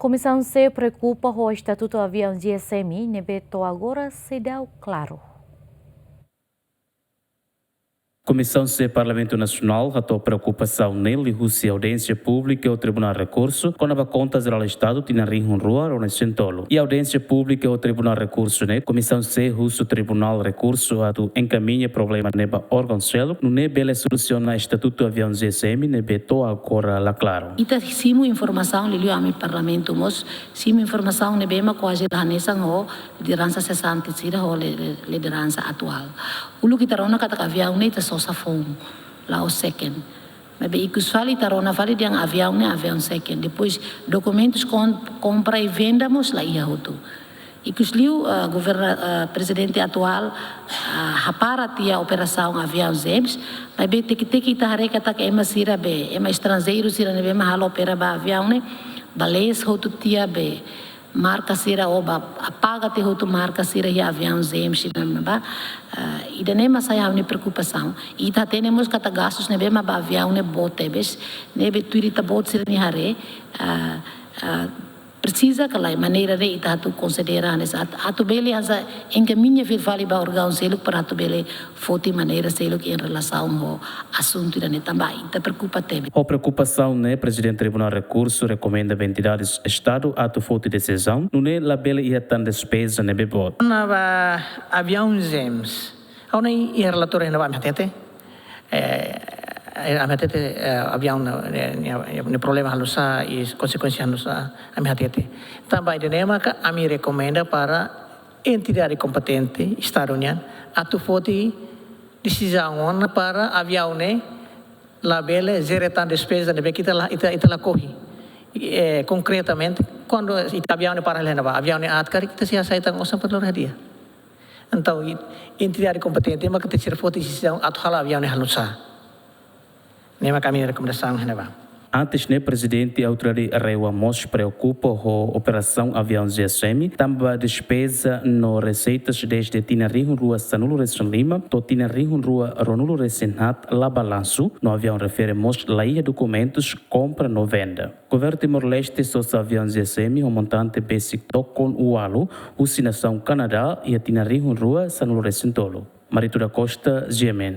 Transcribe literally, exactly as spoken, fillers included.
Komisaun C preokupa ho estatutu aviaun G S M ne'ebé to'o agora seidauk klaru. Komisaun C Parlamentu Nasionál hato'o preokupasaun ne'e liuhusi audiénsia públika iha Tribunál Rekursu kona-ba Konta Jerál Estadu tinan rihun rua ruanulu-resin-tolu. Iha audiénsia públika iha Tribunál Rekursu ne'e, Komisaun C husu Tribunál Rekursu atu enkamiña problema ne'e ba órgaun seluk, nune'e bele solusiona estatutu aviaun G S M ne'ebé to'o agora la klaru. Ita simu informasaun liuliu ami Parlamentu mós, simu informasaun ne'ebé mak kuaze la hanesan ho lideransa sesante sira ho li-, li-, lideransa atuál. Uluk ita rona katak aviaun ne'e ita sosa foun, la'ós seken. Maibé ikus fali ita rona fali dehan aviaun ne'e aviaun seken. Depois dokumentus kon-, kompra i venda mós la iha hotu. Ikus liu, ah, governa-, ah, prezidente atuál, ah, hapara tiha operasaun aviaun James, maibé teki-teki ita haree katak ema sira be, ema estranjeiru sira ne'ebé mak halo opera ba aviaun ne'e, bales hotu tiha be, marka sira ou ba apaga tiha hotu marka sira iha aviaun James sira ne'ebá, ah, ida-ne'e mak sai ha'u-nia preokupasaun. Ita hatene mós katak gastus ne'ebé mak ba aviaun ne'e boot tebes, ne'ebé tuir ita-boot sira-nia haree, ah, ah, presiza ka lae maneira ne'e ita atu konsidera hanesan atu, atu bele hanesan enkamiña fila fali ba órgaun seluk para atu bele foti maneira seluk em relasaun ho asuntu ida-ne'e tanba ita preokupa tebes. Ho preokupasaun ne'e, Prezidente Tribunál Rekursu rekomenda ba entidades Estadu atu foti desizaun, nune'e labele iha tan despeza ne'ebé boot. Kona-ba aviaun James, ha'u-nia relatóriu ne'ebá ami hatete, eh, eh, ami hatete, eh, aviaun ne'e, ne'e, ne'e, ne'e problema halo nusá i konsekuénsia halo nusá, ami hatete. Tanba ida-ne'e maka ami rekomenda para entidade kompetente, Estadu nian, atu foti desizaun ona para aviaun ne'e labele jere tan despeza ne'ebé ita la, ita, ita lakohi. Eh, konkretamente, kuandu ita aviaun ne'e para iha ne'ebá, aviaun ne'e aat karik, ita sei hasai tan osan para lori hadi'a. Entaun, i-, entidade kompetente maka tenke foti desizaun atu halo aviaun ne'e halo nusá. Ne'e maka ami-nia rekomendasaun iha ne'ebá. Antes ne'e, Prezidente Autoridade RAEOA mós preokupa ho operasaun aviaun G S M, tanba despeza no reseitas dezde tinan rihun rua sanulu-resin-lima to'o tinan rihun rua ruanulu-resin-haat la balansu, no aviaun refere mós la iha dokumentus kompra no venda. Governu Timor-Leste sosa aviaun G S M ho montante besik tokon ualu husi nasaun Kanadá iha tinan rihun rua sanulu-resin-tolu. Marito da Costa, G M N.